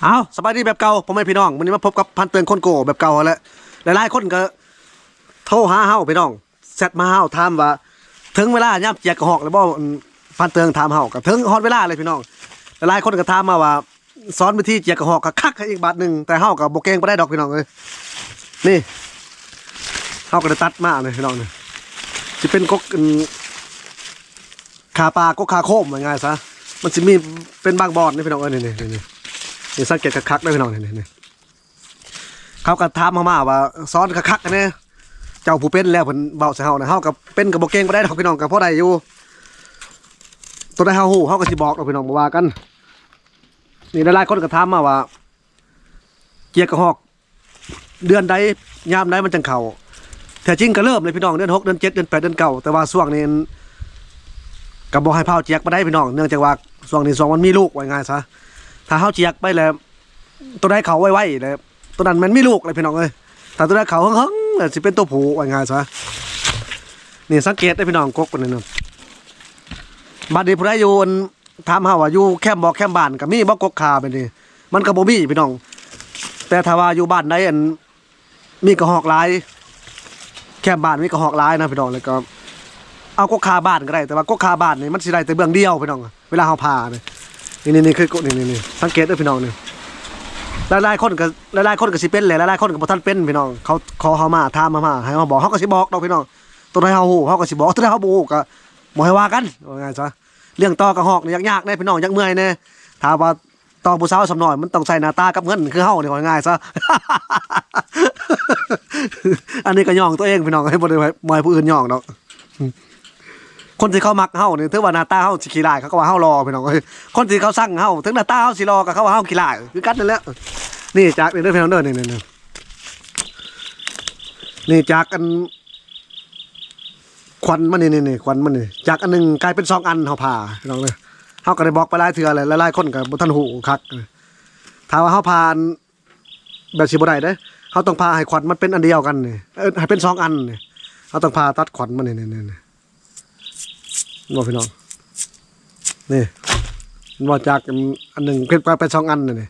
ເອົາ ສະບາຍດີແບບເກົ່າ ພໍ່ແມ່ພີ່ນ້ອງ, ມື້ນີ້ມາພົບກັບພັນເຕີງຄົນໂກ້ແບບເກົ່າຫັ້ນແຫຼະ. ຫຼາຍໆຄົນກໍໂທຫາເຮົາພີ່ນ້ອງ, ແຊັດມາຫາເຮົາ ຖາມວ່າເຖິງເວລາຍາມຈຽກກະຮອກແລ້ວບໍ່? ອືມ ພັນເຕີງຖາມເຮົາ ກໍເຖິງຮອດເວລາເລີຍພີ່ນ້ອງ. ຫຼາຍໆຄົນກໍຖາມມາວ່າ ສອນວິທີຈຽກກະຮອກຄັກໆໃຫ້ອີກບາດໜຶ່ງ, ແຕ່ເຮົາກໍບໍ່ເກັ່ງປານໃດດອກພີ່ນ້ອງເອີຍ. ນີ້ ເຮົາກໍໄດ້ຕັດມາເລີຍພີ່ນ້ອງ, ນີ້ຊິເປັນກົກ ອັນ ຄາປາ ກົກຄາໂຄມ ວ່າງ່າຍຊະ. ມັນຊິມີເປັນບາງບ່ອນນີ້ພີ່ນ້ອງເອີຍ, ນີ້ ນີ້ ນີ້ ນີ້ ສັງເກດຄັກໆເດີພີ່ນ້ອງ, ນີ້ ນີ້ ນີ້. ເຂົາກໍຖາມເຮົາມາວ່າ ສອນຄັກໆແດ່ ເຈົ້າຜູ້ເປັນແລ້ວ ເພິ່ນເວົ້າໃສ່ເຮົານະ. ເຮົາກໍເປັນກໍບໍ່ເກັ່ງປານໃດດອກພີ່ນ້ອງ, ກໍພໍໄດ້ຢູ່, ຕົວໃດເຮົາຮູ້ເຮົາກໍຊິບອກດອກພີ່ນ້ອງ, ບໍ່ວ່າກັນ. ນີ້ຫຼາຍໆຄົນກໍຖາມມາວ່າ ຈຽກກະຮອກເດືອນໃດ ຍາມໃດມັນຈັ່ງເຂົ້າ? ແທ້ຈິງກໍເລີ່ມເລີຍພີ່ນ້ອງ, ເດືອນຫົກ ເດືອນເຈັດ ເດືອນແປດ ເດືອນເກົ້າ, ແຕ່ວ່າຊ່ວງນີ້ກໍບໍ່ໃຫ້ພາວຈຽກປານໃດພີ່ນ້ອງ, ເນື່ອງຈາກວ່າຊ່ວງນີ້ ຊ່ວງມັນມີລູກ ວ່າງ່າຍຊະ. ຖ້າເຮົາຈຽກໄປແລ້ວ ຕົວໃດເຂົ້າໄວໆແລ້ວ ຕົວນັ້ນແມ່ນມີລູກເລີຍພີ່ນ້ອງເອີຍ. ຖ້າຕົວໃດເຂົ້າເຫິງໆແລ້ວ ຊິເປັນຕົວຜູ້ ວ່າງ່າຍຊະ. ນີ້ສັງເກດເດີພີ່ນ້ອງ, ກົກເພິ່ນນີ້ນະ. ບັດນີ້ຜູ້ໃດຢູ່ ອັນ ຖາມເຮົາວ່າ ຢູ່ແຄມບໍ່ ແຄມບ້ານກໍມີບໍ່ກົກຄາແບບນີ້? ມັນກໍບໍ່ມີພີ່ນ້ອງ. ແຕ່ຖ້າວ່າຢູ່ບ້ານໃດ ອັນ ມີກະຮອກຫຼາຍ ແຄມບ້ານມີກະຮອກຫຼາຍນະພີ່ນ້ອງ, ແລ້ວກໍເອົາກົກຄາບ້ານກໍໄດ້, ແຕ່ວ່າກົກຄາບ້ານນີ້ມັນຊິໄດ້ແຕ່ເບື້ອງດຽວພີ່ນ້ອງ. ເວລາເຮົາຜ່ານີ້ ນີ້ ນີ້ ນີ້ ຄື ນີ້ ນີ້ ນີ້ ສັງເກດເດີພີ່ນ້ອງ, ນີ້ຫຼາຍໆຄົນກໍ ຫຼາຍໆຄົນກໍຊິເປັນແຫຼະ, ຫຼາຍໆຄົນກໍບໍ່ທັນເປັນພີ່ນ້ອງ. ເຂົາຂໍເຮົາມາ ຖາມເຮົາມາ ໃຫ້ເຮົາບອກ ເຮົາກໍຊິບອກດອກພີ່ນ້ອງ. ຕົວໃດເຮົາຮູ້ເຮົາກໍຊິບອກ, ຕົວໃດເຮົາບໍ່ຮູ້ກໍບໍ່ໃຫ້ວ່າກັນ, ວ່າງ່າຍຊະ. ລ້ຽງຕໍ່ກະຮອກນີ້ຍາກໆເດ້ພີ່ນ້ອງ, ຢາກເມື່ອຍແດ່. ຖ້າວ່າຕໍ່ຜູ້ສາວສ່ຳນ້ອຍ ມັນຕ້ອງໃຊ້ໜ້າຕາກັບເງິນຄືເຮົານີ້, ວ່າງ່າຍຊະ. ອັນນີ້ກໍຍ້ອງຕົວເອງພີ່ນ້ອງເອີຍ, ບໍ່ໄດ້ ບໍ່ໃຫ້ຜູ້ອື່ນຍ້ອງດອກ. ຄົນທີ່ເຂົາມັກເຮົານີ້ ເຖິງວ່າໜ້າຕາເຮົາຊິຂີ້ລ້າຍ ເຂົາກໍວ່າເຮົາຫຼໍ່ພີ່ນ້ອງເອີຍ. ຄົນທີ່ເຂົາຊັງເຮົາ ເຖິງໜ້າຕາເຮົາຊິຫຼໍ່ ກໍເຂົາວ່າເຮົາຂີ້ລ້າຍຄືກັນນັ້ນແຫຼະ. ນີ້ຈາກນີ້ເດີພີ່ນ້ອງເດີ, ນີ້ ນີ້ ນີ້ ນີ້ຈາກອັນ ຂວັນມັນນີ້ ນີ້ ນີ້ ຂວັນມັນນີ້ ຈາກອັນໜຶ່ງກາຍເປັນສອງອັນ ເຮົາຜ່າພີ່ນ້ອງເດີ. ເຮົາກໍໄດ້ບອກໄປຫຼາຍເທື່ອແລ້ວ, ຫຼາຍໆຄົນກໍບໍ່ທັນຮູ້ຄັກ. ຖ້າວ່າເຮົາຜ່າ ແບບຊິບໍ່ໄດ້ເດ້, ເຮົາຕ້ອງຜ່າໃຫ້ຂວັນມັນເປັນອັນດຽວກັນນີ້, ເອີ ໃຫ້ເປັນສອງອັນນີ້. ເຮົາຕ້ອງຜ່າຕັດຂວັນມັນນີ້ ນີ້ ນີ້ ນີ້ ເຫັນບໍ່ພີ່ນ້ອງ? ນີ້ ເຫັນບໍ່? ຈາກອັນໜຶ່ງເປັນ ເປັນສອງອັນນີ້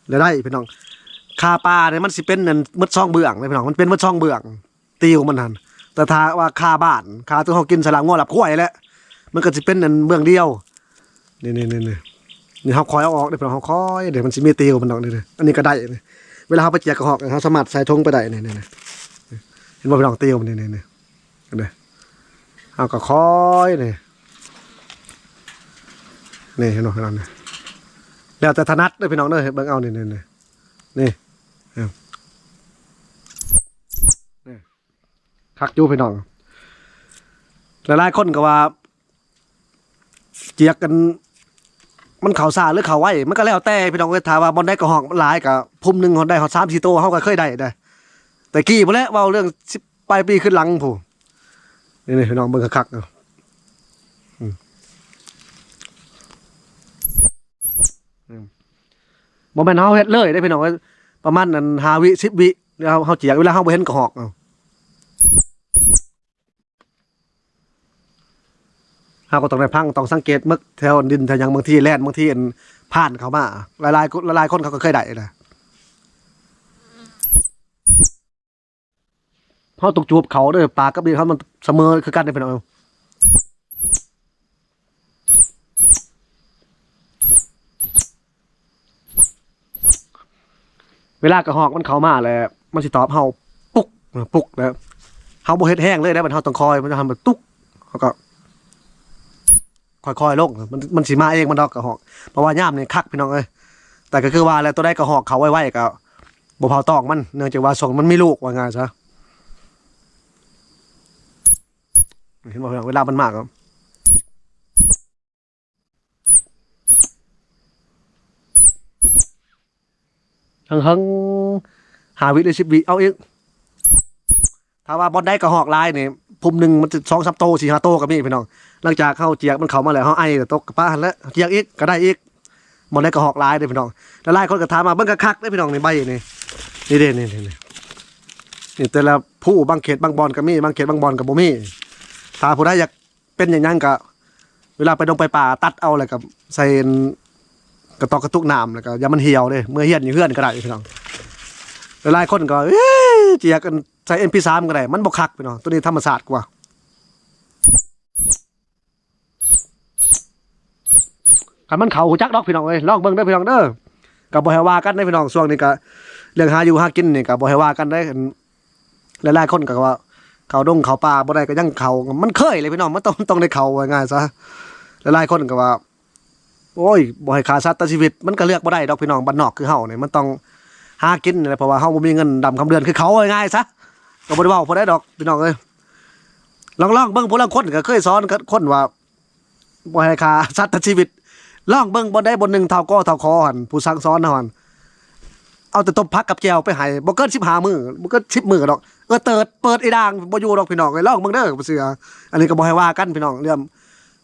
ແລ້ວໄດ້ພີ່ນ້ອງ. ຄາປານີ້ມັນຊິເປັນອັນໝົດສອງເບື້ອງເດ້ພີ່ນ້ອງ, ມັນເປັນໝົດສອງເບື້ອງ ຕິວມັນຫັ້ນ. ແຕ່ຖ້າວ່າຄາບ້ານ ຄາທີ່ເຮົາກິນໃສ່ລາບງົວລາບຄວາຍແຫຼະ ມັນກໍຊິເປັນອັນເບື້ອງດຽວ. ນີ້ ນີ້ ນີ້ ນີ້ ນີ້ເຮົາຄ່ອຍເອົາອອກເດ້ພີ່ນ້ອງ, ເຮົາຄ່ອຍເດ້, ມັນຊິມີຕິວມັນດອກ. ນີ້ ນີ້ ອັນນີ້ກໍໄດ້ນີ້, ເວລາເຮົາໄປຈຽກກະຮອກ ເຮົາສາມາດໃສ່ຖົງໄປໄດ້. ນີ້ ນີ້ ນີ້ ເຫັນບໍ່ພີ່ນ້ອງ? ຕິວມັນນີ້ ນີ້ ນີ້ ເດ້. ເຮົາກໍຄ່ອຍນີ້ ນີ້ ເຫັນບໍ່ພີ່ນ້ອງ? ນີ້ ແລ້ວແຕ່ຖະໜັດເດີພີ່ນ້ອງເດີ, ເບິ່ງເອົາ ນີ້ ນີ້ ນີ້ ນີ້ ນີ້ ຄັກຢູ່ພີ່ນ້ອງ. ຫຼາຍໆຄົນກໍວ່າ ຈຽກກັນ ມັນເຂົ້າຊ້າຫຼືເຂົ້າໄວ ມັນກໍແລ້ວແຕ່ພີ່ນ້ອງເອີຍ. ຖ້າວ່າບ່ອນໃດກະຮອກມັນຫຼາຍ ກໍພຸມໜຶ່ງໄດ້ຮອດສາມສີ່ໂຕ ເຮົາກໍເຄີຍໄດ້ເດ້. ແຕ່ກີ້ພຸ້ນແຫຼະ ເວົ້າເລື່ອງສິບປາຍປີຂຶ້ນຫຼັງພຸ້ນ. ນີ້ໆ ພີ່ນ້ອງເບິ່ງຄັກໆ ເນາະ. ອືມ ອືມ ບໍ່ແມ່ນເຮົາເຮັດເລີຍເດ້ພີ່ນ້ອງເອີຍ, ປະມານອັນຫ້າວິ ສິບວິ ເຮົາ ເຮົາຈຽກ ເວລາເຮົາບໍ່ເຫັນກະຮອກ ເອົາ ເຮົາກໍຕ້ອງໄດ້ຟັງ ຕ້ອງສັງເກດເບິ່ງແຖວດິນແຖວຫຍັງ, ບາງທີແລ່ນ ບາງທີອັນຜ່ານເຂົ້າມາ. ຫຼາຍໆ ຫຼາຍໆຄົນເຂົາກໍເຄີຍໄດ້ນະ. ເຮົາຕ້ອງຈູບເຂົ້າເດີ, ປາກກັບດິນເຮົາມັນສະເໝີຄືກັນເດ້ພີ່ນ້ອງ. ເວລາກະຮອກມັນເຂົ້າມາແລ້ວ ມັນຊິຕອບເຮົາປຸກ ປຸກ ແລ້ວເຮົາບໍ່ເຮັດແຮງເລີຍເດ້, ບັດເຮົາຕ້ອງຄອຍ ມັນຈະຫັ້ນ ມັນຕຸກ ເຮົາກໍຄ່ອຍໆລົງ, ມັນ ມັນຊິມາເອງມັນດອກກະຮອກ. ເພາະວ່າຍາມນີ້ຄັກພີ່ນ້ອງເອີຍ, ແຕ່ກໍຄືວ່າແຫຼະ ຕົວໃດກະຮອກເຂົ້າໄວໆກໍບໍ່ເຜົາຕ້ອງມັນ, ເນື່ອງຈາກວ່າຊ່ວງມັນມີລູກ ວ່າງ່າຍຊະ. ເຫັນບໍ່ພີ່ນ້ອງ? ເວລາມັນມາກໍ ເຫິງໆ ຫ້າວິ ຫຼື ສິບວິ ເອົາອີກ. ຖ້າວ່າບ່ອນໃດກະຮອກຫຼາຍນີ້ ພຸມໜຶ່ງມັນສອງສາມໂຕ ສີ່ຫ້າໂຕກໍມີພີ່ນ້ອງ. ຫຼັງຈາກເຮົາຈຽກມັນເຂົ້າມາແລ້ວ ເຮົາໄອແລ້ວ ຕົກກະປະຫັ້ນແຫຼະ, ຈຽກອີກກໍໄດ້ອີກ. ບ່ອນໃດກະຮອກຫຼາຍເດ້ພີ່ນ້ອງ. ຫຼາຍໆຄົນກໍຖາມມາເບິ່ງຄັກໆເດ້ພີ່ນ້ອງ, ນີ້ໃບນີ້ ນີ້ ນີ້ ນີ້ ແຕ່ລະພູ ບາງເຂດບາງບ່ອນກໍມີ, ບາງເຂດບາງບ່ອນກໍບໍ່ມີ. ຖ້າຜູ້ໃດຢາກ ເປັນຫຍັງຫຍັງກະ ເວລາໄປດົງໄປປ່າ ຕັດເອົາ ແລ້ວກະໃສ່ອັນ ກະຕອກກະຕຸກນ້ຳ ແລ້ວກະຢ່າມັນຫ່ຽວເດ້ ເມືອຮຽນຢູ່ເຮືອນກະໄດ້ພີ່ນ້ອງ. ຫຼາຍໆຄົນກະ ເອີ ຈະຢາກອັນ ໃສ່ເອັມພີສາມກະໄດ້ ມັນບໍ່ຄັກພີ່ນ້ອງ ໂຕນີ້ທຳມະຊາດກວ່າ. ຄັນມັນເຂົ້າຮູ້ຈັກດອກພີ່ນ້ອງເອີຍ ລອງເບິ່ງເດີພີ່ນ້ອງເດີ. ກະບໍ່ໃຫ້ວ່າກັນເດີພີ່ນ້ອງ ຊ່ວງນີ້ກະເລື່ອງຫາຢູ່ຫາກິນນີ້ກະບໍ່ໃຫ້ວ່າກັນເດີ. ຫຼາຍໆຄົນກະວ່າເຂົ້າດົງເຂົ້າປ່າບໍ່ໄດ້ກະຍັງເຂົ້າ ມັນເຄີຍເລີຍພີ່ນ້ອງ ມັນຕ້ອງ ຕ້ອງໄດ້ເຂົ້າ ວ່າງ່າຍຊະ. ຫຼາຍໆຄົນກະວ່າ ໂອ້ຍ ບໍ່ໃຫ້ຂ້າສັດຕັດຊີວິດ ມັນກະເລືອກບໍ່ໄດ້ດອກພີ່ນ້ອງ ບ້ານນອກຄືເຮົານີ້ ມັນຕ້ອງຫາກິນນີ້ແຫຼະ ເພາະວ່າເຮົາບໍ່ມີເງິນດຳຄຳເດືອນຄືເຂົາ ວ່າງ່າຍຊະ. ກະບໍ່ໄດ້ເວົ້າຜູ້ໃດດອກພີ່ນ້ອງເອີຍ ລອງ ລອງເບິ່ງ ຜູ້ລາງຄົນກະເຄີຍສອນຄົນວ່າ ບໍ່ໃຫ້ຂ້າສັດຕັດຊີວິດ ລອງເບິ່ງ ບ່ອນໃດບ່ອນໜຶ່ງ ທ້າວກໍ ທ້າວຂໍຫັ້ນ ຜູ້ສັ່ງສອນເຮົາຫັ້ນ ເອົາແຕ່ຕົ້ມຜັກກັບແຈ່ວໄປໃຫ້ ບໍ່ເກີນສິບຫ້າມື້ ບໍ່ເກີນສິບມື້ດອກ ເອີ ເຕີດ ເປີດອີ່ດ່າງ ບໍ່ຢູ່ດອກພີ່ນ້ອງເອີຍ. ລອງເບິ່ງເດີ ບໍ່ເຊື່ອ ອັນນີ້ກະບໍ່ໃຫ້ວ່າກັນພີ່ນ້ອງ ເລື່ອງ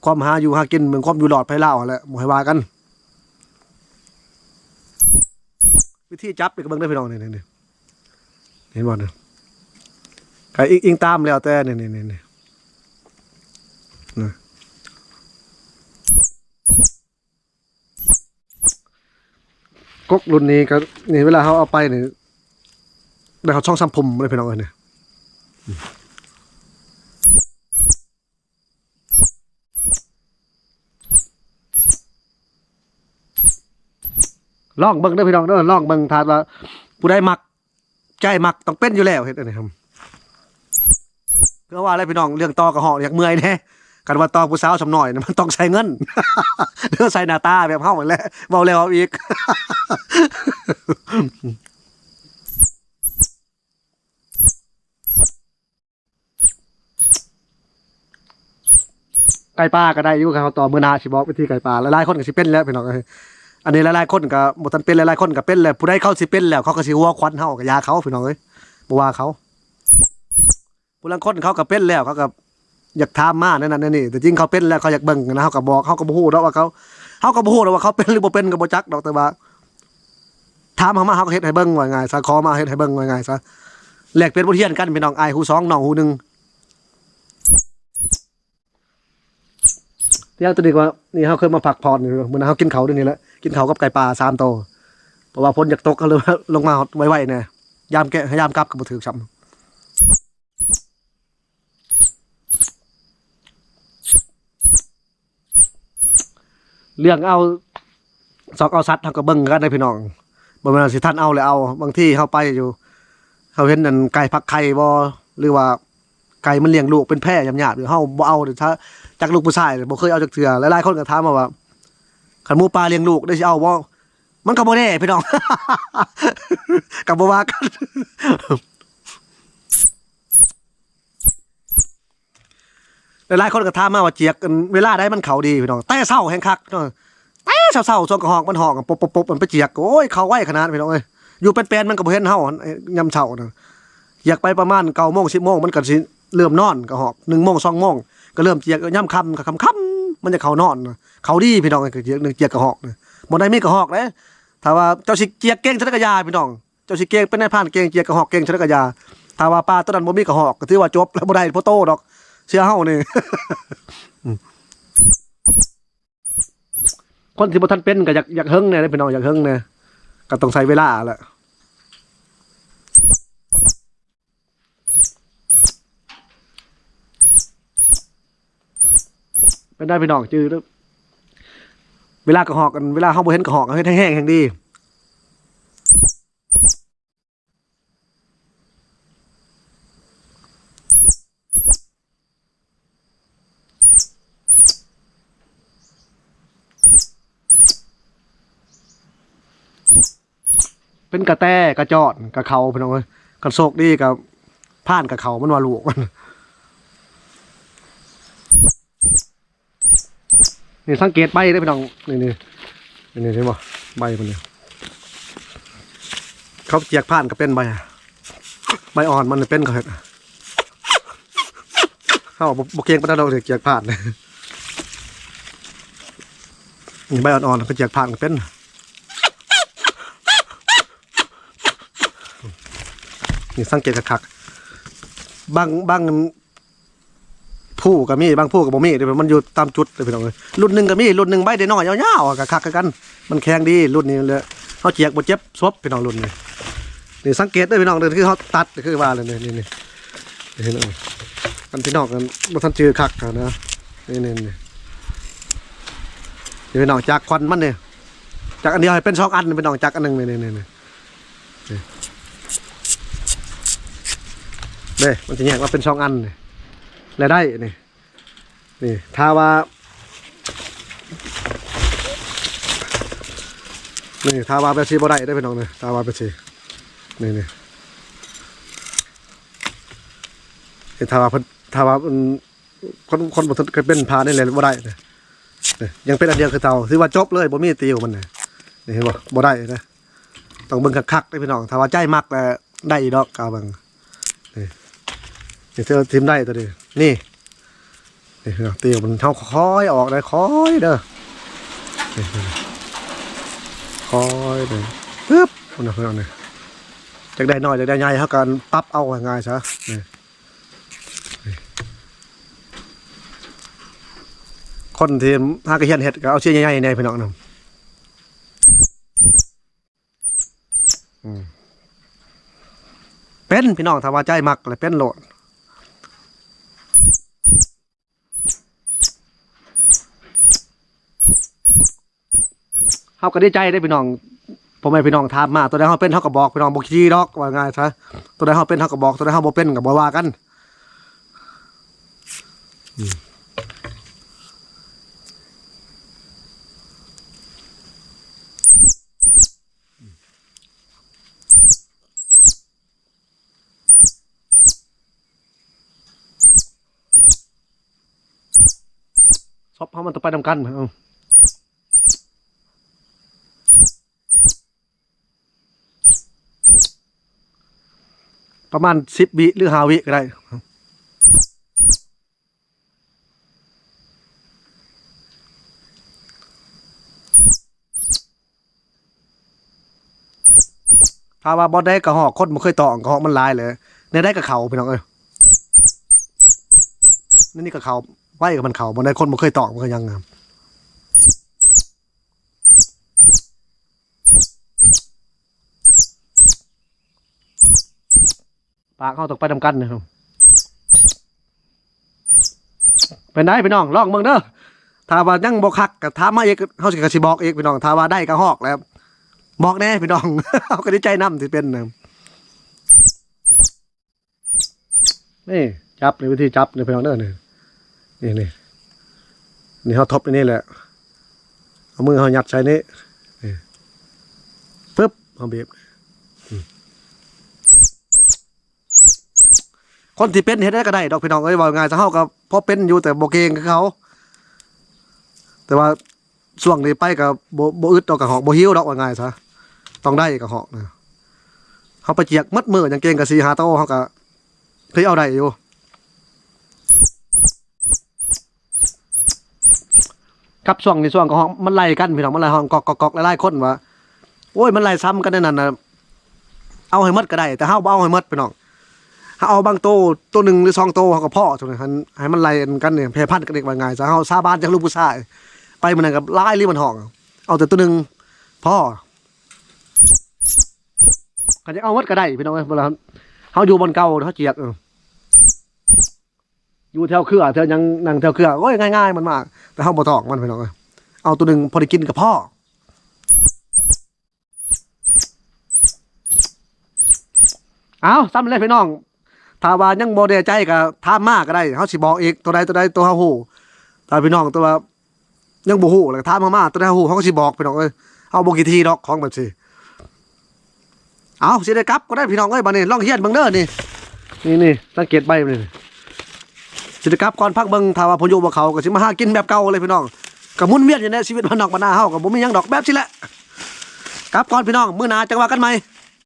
ຄວາມຫາຢູ່ຫາກິນ ເລື່ອງຄວາມຢູ່ລອດໄພລາວຫັ້ນແຫຼະ ບໍ່ໃຫ້ວ່າກັນ. ວິທີຈັບນີ້ກະເບິ່ງເດີພີ່ນ້ອງ ນີ້ ນີ້ ນີ້ ເຫັນບໍ່ນີ້ ກະອີງ ອີງຕາມແລ້ວແຕ່ ນີ້ ນີ້ ນີ້ ນີ້ ນະ. ກົກລຸ້ນນີ້ກະ ນີ້ ເວລາເຮົາເອົາໄປນີ້ ໄດ້ຮອດສອງສາມພຸ້ມເລີຍພີ່ນ້ອງເອີຍ ນີ້. ລອງເບິ່ງເດີພີ່ນ້ອງເດີ ລອງເບິ່ງ ຖ້າວ່າຜູ້ໃດມັກ ໃຈມັກ ຕ້ອງເປັນຢູ່ແລ້ວ ເຮັດອັນນີ້ ຄືວ່າແຫຼະພີ່ນ້ອງ ເລື່ອງຕໍ່ກະຫອກຢາກເມື່ອຍແດ່. ຄັນວ່າຕໍ່ຜູ້ສາວສ່ຳນ້ອຍນະ ມັນຕ້ອງໃຊ້ເງິນ ຫຼືໃຊ້ໜ້າຕາແບບເຮົາຫັ້ນແຫຼະ ເວົ້າແລ້ວເວົ້າອີກ. ໄກ່ປ່າກະໄດ້ຢູ່ ຄັນເຮົາຕໍ່ມື້ໜ້າຊິບອກວິທີໄກ່ປ່າ. ຫຼາຍໆຄົນກະຊິເປັນແລ້ວພີ່ນ້ອງເອີຍ ອັນນີ້ຫຼາຍໆຄົນກະບໍ່ທັນເປັນ ຫຼາຍໆຄົນກະເປັນແລ້ວ. ຜູ້ໃດເຂົາຊິເປັນແລ້ວ ເຂົາກະຊິຫົວຂວັນເຮົາ ກະຢ່າເຂົາພີ່ນ້ອງເອີຍ ບໍ່ວ່າເຂົາ. ຜູ້ລາງຄົນເຂົາກະເປັນແລ້ວ ເຂົາກະຢາກຖາມມາແນວນັ້ນແນວນີ້ ແຕ່ຈິງເຂົາເປັນແລ້ວ ເຂົາຢາກເບິ່ງຫັ້ນນະ ເຮົາກະບອກ ເຮົາກະບໍ່ຮູ້ດອກວ່າເຂົາ ເຮົາກະບໍ່ຮູ້ດອກວ່າເຂົາເປັນຫຼືບໍ່ເປັນກະບໍ່ຈັກດອກ ແຕ່ວ່າ ຖາມເຮົາມາ ເຮົາກະເຮັດໃຫ້ເບິ່ງ ວ່າງ່າຍຊະ ຂໍມາເຮັດໃຫ້ເບິ່ງ ວ່າງ່າຍຊະ ແລກປ່ຽນບົດຮຽນກັນພີ່ນ້ອງ ອ້າຍຮູ້ສອງ ນ້ອງຮູ້ໜຶ່ງ. ຢ່າງໂຕນີ້ກະວ່າ ນີ້ເຮົາເຄີຍມາພັກຜ່ອນຢູ່ ມື້ນັ້ນເຮົາກິນເຂົ້າຢູ່ນີ້ແຫຼະ ກິນເຂົ້າກັບໄກ່ປ່າສາມໂຕ ເພາະວ່າຝົນຢາກຕົກ ເຮົາເລີຍລົງມາຮອດໄວໆແດ່ ຍາມແກະ ຍາມກັບກະບໍ່ຖືກຊ້ຳ. ເລື່ອງເອົາຊອກເອົາສັດ ເຮົາກະເບິ່ງຄືກັນເດ້ພີ່ນ້ອງ ບໍ່ແມ່ນວ່າຊິທັນເອົາແລ້ວເອົາ. ບາງທີເຮົາໄປຢູ່ ເຮົາເຫັນອັນໄກ່ຟັກໄຂ່ບໍ່ ຫຼືວ່າໄກ່ມັນລ້ຽງລູກເປັນແພຍາບໆຢູ່ ເຮົາບໍ່ເອົາເດ້ ຖ້າຈັກລູກຜູ້ຊາຍ ບໍ່ເຄີຍເອົາຈັກເທື່ອ. ຫຼາຍໆຄົນກະຖາມມາວ່າ ຄັນໝູປ່າລ້ຽງລູກໄດ້ຊິເອົາບໍ່? ມັນກະບໍ່ແນ່ພີ່ນ້ອງ ກະບໍ່ວ່າກັນ. ຫຼາຍໆຄົນກະຖາມມາວ່າຈຽກ ອັນ ເວລາໃດມັນເຂົ້າດີພີ່ນ້ອງ ແຕ່ເຊົ້າແຮງຄັກເນາະ ແຕ່ເຊົ້າໆ ຊ່ວງກະຮອກມັນຮ້ອງ ປົບໆໆ ມັນໄປຈຽກ ໂອ້ຍ ເຂົ້າໄວຂະໜາດພີ່ນ້ອງເອີຍ ຢູ່ເປັນແປນມັນກະບໍ່ເຫັນເຮົາ ຍາມເຊົ້ານະ ຈຽກໄປປະມານເກົ້າໂມງ ສິບໂມງ ມັນກະຊິເລີ່ມນອນ ກະຮອກ ໜຶ່ງໂມງ ສອງໂມງ ກະເລີ່ມຈຽກ ຍາມຄ່ຳ ຄ່ຳໆ ມັນຈະເຂົ້ານອນ ເຂົ້າດີພີ່ນ້ອງ ຈຽກ ໜຶ່ງ ຈຽກກະຮອກ ບ່ອນໃດມີກະຮອກເດ້. ຖ້າວ່າເຈົ້າຊິຈຽກເກັ່ງເທົ່າໃດກະຢ່າພີ່ນ້ອງ ເຈົ້າຊິເກັ່ງເປັນນາຍພານເກັ່ງ ຈຽກກະຮອກເກັ່ງເທົ່າໃດກະຢ່າ ຖ້າວ່າປາໂຕນັ້ນບໍ່ມີກະຮອກ ກະຖືວ່າຈົບແລ້ວ ບໍ່ໄດ້ພໍໂຕດອກ ເຊື່ອເຮົານີ້. ຄົນທີ່ບໍ່ທັນເປັນກະຢາກ ຢາກເຫິງແດ່ເດ້ພີ່ນ້ອງ ຢາກເຫິງແດ່ ກະຕ້ອງໃຊ້ເວລາແຫຼະ. ເປັນໄດພີ່ນ້ອງ ຈື່ເດີ ເວລາກະຮອກ ອັນ ເວລາເຮົາບໍ່ເຫັນກະຮອກ ເຮົາເຮັດແຮງໆ ແຮງດີ. ເປັນກະແຕ ກະຈອນ ກະເຂົ້າພີ່ນ້ອງເອີຍ ຄັນໂຊກດີກະພານກະເຂົ້າ ມັນວ່າລູກມັນ. ນີ້ສັງເກດໃບເດີພີ່ນ້ອງ ນີ້ ນີ້ ນີ້ ເຫັນບໍ່ ໃບມັນນີ້ ເຂົາຈຽກພານກະເປັນໃບ ໃບອ່ອນມັນເປັນ ເຂົາເຮັດ ເຮົາບໍ່ ບໍ່ເກັ່ງປານໃດດອກ ຈຽກພານ ນີ້ໃບອ່ອນໆ ເຂົາຈຽກພານກະເປັນ. ນີ້ສັງເກດຄັກໆ ບາງ ບາງ ພູກໍມີ ບາງພູກໍບໍ່ມີເດ້ ມັນຢູ່ຕາມຈຸດເດ້ພີ່ນ້ອງເອີຍ. ລຸ້ນໜຶ່ງກໍມີ ລຸ້ນໜຶ່ງໃບໄດ້ນ້ອຍຍາວໆ ກໍຄັກຄືກັນ ມັນແຂງດີລຸ້ນນີ້ແຫຼະ. ເຮົາຈຽກບໍ່ເຈັບສົບພີ່ນ້ອງລຸ້ນນີ້. ນີ້ສັງເກດເດີພີ່ນ້ອງເດີ ຄືເຮົາຕັດ ຄືວ່າແຫຼະນີ້ ນີ້ ນີ້ ນີ້ພີ່ນ້ອງ ອັນພີ່ນ້ອງ ອັນບໍ່ທັນຈື່ຄັກຫັ້ນນະ ນີ້ ນີ້ ນີ້ ນີ້ພີ່ນ້ອງ ຈາກຂວັນມັນນີ້ ຈາກອັນດຽວໃຫ້ເປັນສອງອັນພີ່ນ້ອງ ຈາກອັນໜຶ່ງນີ້ ນີ້ ນີ້ ນີ້ ນີ້ ເດ້ ມັນຊິແຍກມາເປັນສອງອັນນີ້ ແລະໄດ້ນີ້ ນີ້ ຖ້າວ່າ ນີ້ ຖ້າວ່າແບບຊີ້ບໍ່ໄດ້ເດ້ພີ່ນ້ອງເດີ ຖ້າວ່າແບບຊີ້ ນີ້ ນີ້ ນີ້ ຖ້າວ່າເພິ່ນ ຖ້າວ່າ ອືມ ຄົນ ຄົນບໍ່ເຄີຍເປັນພານີ້ແຫຼະບໍ່ໄດ້ເດ້ ນີ້ ຍັງເປັນອັນດຽວຄືເກົ່າ ຖືວ່າຈົບເລີຍ ບໍ່ມີຕິວມັນນີ້ ນີ້ເຫັນບໍ່ ບໍ່ໄດ້ເດ້. ຕ້ອງເບິ່ງຄັກໆເດ້ພີ່ນ້ອງ ຖ້າວ່າໃຈມັກແລ້ວໄດ້ຢູ່ດອກ ກາເບິ່ງ ນີ້ ນີ້ຖືວ່າຖິ້ມໄດ້ຕົວນີ້ ນີ້ ນີ້ພີ່ນ້ອງ ຕິວມັນ ເຮົາຄ່ອຍອອກເດີ ຄ່ອຍເດີ ນີ້ ຄ່ອຍເດີ ປຶບ ພຸ້ນນະພີ່ນ້ອງ ນີ້ ຈັກໄດ້ນ້ອຍຈັກໄດ້ໃຫຍ່ ເຮົາກໍປັບເອົາ ວ່າງ່າຍຊະ ນີ້ ຄົນທີ່ຫາກະຮຽນເຮັດກໍເອົາເຊຍໃຫຍ່ໆແດ່ພີ່ນ້ອງນຳ. ອືມ ເປັນພີ່ນ້ອງ ຖ້າວ່າໃຈມັກແລ້ວເປັນໂລດ. ເຮົາກໍດີໃຈເດ້ພີ່ນ້ອງ ພໍ່ແມ່ພີ່ນ້ອງຖາມມາ ຕົວໃດເຮົາເປັນເຮົາກໍບອກພີ່ນ້ອງ ບໍ່ຂີ້ດອກ ວ່າງ່າຍຊະ ຕົວໃດເຮົາເປັນເຮົາກໍບອກ ຕົວໃດເຮົາບໍ່ເປັນກໍບໍ່ວ່າກັນ. ອືມ ສອບເຮົາມັນຕ້ອງໄປນຳກັນ ເອີ ປະມານສິບວິ ຫຼື ຫ້າວິກໍໄດ້. ຖ້າວ່າບ່ອນໃດກະຮອກ ຄົນບໍ່ເຄີຍຕ້ອງ ກະຮອກມັນຫຼາຍແຫຼະ ແນວໃດກະເຂົ້າພີ່ນ້ອງເອີຍ ແນວນີ້ກະເຂົ້າ ໄວກະມັນເຂົ້າ ບ່ອນໃດຄົນບໍ່ເຄີຍຕ້ອງ ບໍ່ເຄີຍຫຍັງ. ປາກເຮົາຕ້ອງໄປນຳກັນນະ. ເປັນໃດພີ່ນ້ອງ ລອງເບິ່ງເດີ ຖ້າວ່າຍັງບໍ່ຄັກກໍຖາມມາອີກ ເຮົາຊິ ກໍຊິບອກອີກພີ່ນ້ອງ ຖ້າວ່າໄດ້ກໍຮອກແລ້ວ ບອກແດ່ພີ່ນ້ອງ ເຮົາກໍດີໃຈນຳທີ່ເປັນນະ. ນີ້ຈັບ ນີ້ວິທີຈັບນີ້ພີ່ນ້ອງເດີ ນີ້ ນີ້ ນີ້ ນີ້ເຮົາທົບອັນນີ້ແຫຼະ ເອົາມືເຮົາຍັດໃສ່ນີ້ ນີ້ ປຶບ ເຮົາບີບ ອືມ ຄົນທີ່ເປັນເຮັດໄດ້ກໍໄດ້ດອກພີ່ນ້ອງເອີຍ ເວົ້າງ່າຍຊະ ເຮົາກໍພໍເປັນຢູ່ ແຕ່ບໍ່ເກັ່ງຄືເຂົາ ແຕ່ວ່າ ຊ່ວງນີ້ໄປກໍບໍ່ ບໍ່ອຶດດອກກະຮອກ ບໍ່ຫິວດອກ ວ່າງ່າຍຊະ ຕ້ອງໄດ້ກະຮອກນະ. ເຮົາໄປຈຽກໝົດມື້ ຫຍັງເກັ່ງກະສີ່ຫ້າໂຕ ເຮົາກະເຄີຍເອົາໄດ້ຢູ່ ກັບຊ່ວງນີ້ ຊ່ວງກະຮອກມັນໄລ່ກັນພີ່ນ້ອງ ມັນໄລ່ຮ້ອງກອກໆ ຫຼາຍໆຄົນວ່າ ໂອ້ຍ ມັນໄລ່ຊ້ຳກັນແນວນັ້ນນະ ເອົາໃຫ້ໝົດກໍໄດ້ ແຕ່ເຮົາບໍ່ເອົາໃຫ້ໝົດພີ່ນ້ອງ ເຮົາເອົາບາງໂຕ ໂຕໜຶ່ງຫຼືສອງໂຕ ເຮົາກໍພໍ ໃຫ້ມັນໄລ່ກັນນີ້ ແຜ່ພັນກັນອີກ ວ່າງ່າຍຊະ ເຮົາສາບານຈາກລູກຜູ້ຊາຍ ໄປມື້ນັ້ນກໍຫຼາຍອີ່ຫຼີມັນຮ້ອງ ເອົາແຕ່ໂຕໜຶ່ງພໍ ຄັນຢາກເອົາໝົດກໍໄດ້ພີ່ນ້ອງເອີຍ ເວລາເຮົາຢູ່ບ່ອນເກົ່າ ເຮົາຈຽກ ເອີ ຢູ່ແຖວເຄືອ ແຖວຫຍັງ ນັ່ງແຖວເຄືອ ໂອ້ຍ ງ່າຍໆ ມັນມາ ແຕ່ເຮົາບໍ່ຕ້ອງມັນພີ່ນ້ອງເອີຍ ເອົາໂຕໜຶ່ງພໍໄດ້ກິນກໍພໍ. ເອົາ ສ່ຳນີ້ແຫຼະພີ່ນ້ອງ ຖ້າວ່າຍັງບໍ່ແນ່ໃຈກໍຖາມມາກໍໄດ້ ເຮົາຊິບອກອີກ ໂຕໃດ ໂຕໃດ ໂຕເຮົາຮູ້ ຖ້າພີ່ນ້ອງ ແຕ່ວ່າຍັງບໍ່ຮູ້ ແລ້ວກໍຖາມເຮົາມາ ໂຕໃດເຮົາຮູ້ ເຮົາກໍຊິບອກພີ່ນ້ອງເອີຍ ເຮົາບໍ່ຂີ້ຖີ່ດອກ ຂອງແບບຊີ້. ເອົາ ຊິໄດ້ກັບກໍໄດ້ພີ່ນ້ອງເອີຍ ບາດນີ້ລອງຮຽນເບິ່ງເດີ ນີ້ ນີ້ ນີ້ ສັງເກດໃບນີ້ ຊິໄດ້ກັບກ່ອນ ພັກເບິ່ງ ຖ້າວ່າພາຍຸບໍ່ເຂົ້າ ກໍຊິມາຫາກິນແບບເກົ່າເລີຍພີ່ນ້ອງ ກໍໝູນວຽນຢູ່ໃນຊີວິດບ້ານນອກບ້ານນາເຮົາ ກໍບໍ່ມີຫຍັງດອກ ແບບຊີ້ແຫຼະ ກັບກ່ອນພີ່ນ້ອງ ມື້ໜ້າຈັ່ງວ່າກັນໃໝ່.